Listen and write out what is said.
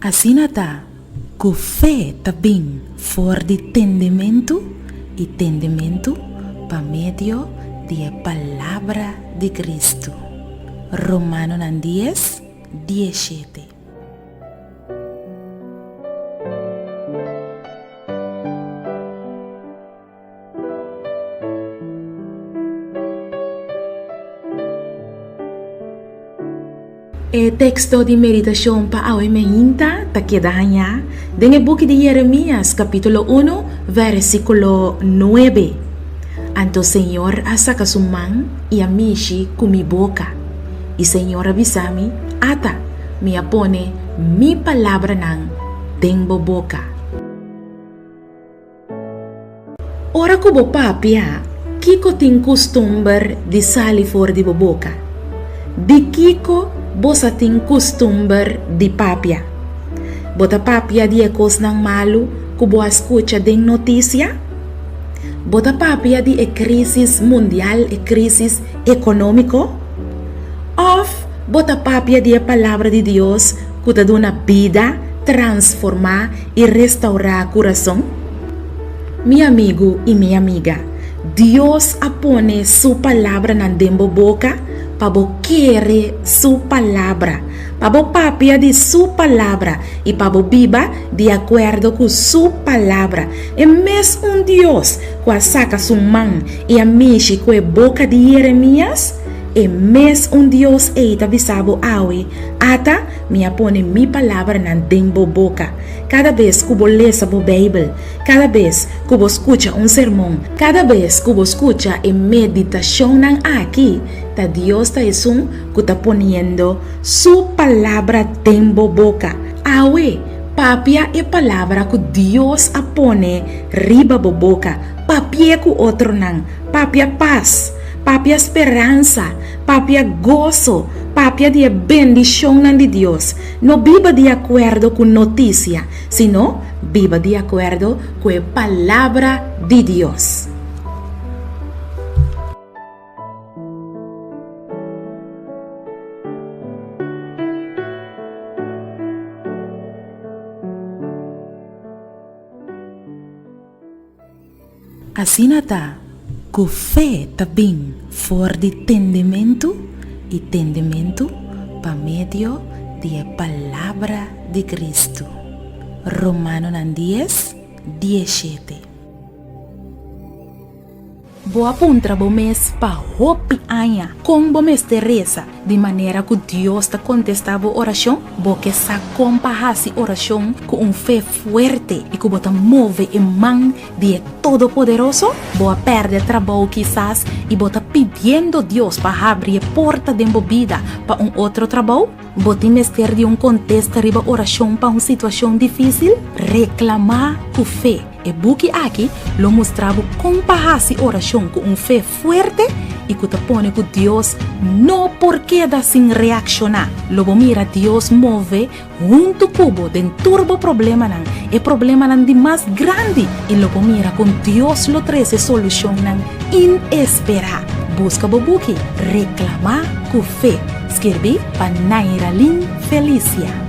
Asina ta ku fe ta bin for di tendementu i tendementu pa medio di e palabra di Kristu. Romanonan dies, diesshete. E teksto di meditashon pa awe meinta ta keda hañá den e buki di Jeremias kapítulo unu vèrsikulo nuebe. Anto Señor a saka su man i a mishi ku mi boka, i Señor a bisa mi, Ata, mi a pone mi palabranan den bo boka. Ora ku bo papia, kiko tin kustumber di sali for di bo boka? Di kiko bo sa tin kustumber di papia? Bo ta papia di e kosnan malu ku bo a skucha den notisia? Bo ta papia di e krísis mundial, e krísis ekonómiko? Òf bo ta papia di e Palabra di Dios ku ta duna bida, transformá i restaurá kurason? Mi amigu i mi amiga, Dios a pone Su palabranan den bo boka pa bo kere Su palabra, pa bo papia di Su palabra i pa bo biba di akuerdo ku Su palabra. E mes un Dios ku a saka Su man i a mishi ku e boka di Jeremias, e mes un Dios ei ta bisa bo awe, Ata, mi a pone mi palabranan den bo boka. Kada bes ku bo lesa bo Beibel, kada bes ku bo skucha un sermon, kada bes ku bo skucha e meditashonnan aki, ta Dios ta esun ku ta poniendo Su Palabra den bo boka. Awe, papia e palabra ku Dios a pone riba bo boka. Papi'é ku otronan. Papia pas. Papia speransa. Papia goso. Papia di e bendishonnan di Dios. No biba di akuerdo ku notisia, sino biba di akuerdo ku e Palabra di Dios. Asina ta ku fe ta bin for di tendementu i tendementu pa medio di e palabra di Kristu. Romanonan dies, diesshete. Bo a puntra bo mes pa hopi aña kon bo mester resa di manera ku Dios ta kontestá bo orashon? Bo ke sa kon pa hasi orashon ku un fe fuerte i ku bo ta move e man di e Todopoderoso? Bo a pèrdè trabou kisas i bo ta pidiendo Dios pa habri e porta den bo bida pa un otro trabou? Bo tin mester di un kontesta riba orashon pa un situashon difísil? Reklamá ku fe! E buki aki lo mustra bo kon pa hasi orashon ku un fe fuerte i ku ta pone ku Dios no por keda sin reakshoná. Lo bo mira Dios move huntu ku bo den tur bo problemanan, e problemanan di mas grandi, i lo bo mira kon Dios lo trese solushonnan inesperá. Buska bo buki Reklamá ku Fe, skirbí pa Nairalyn Felicia.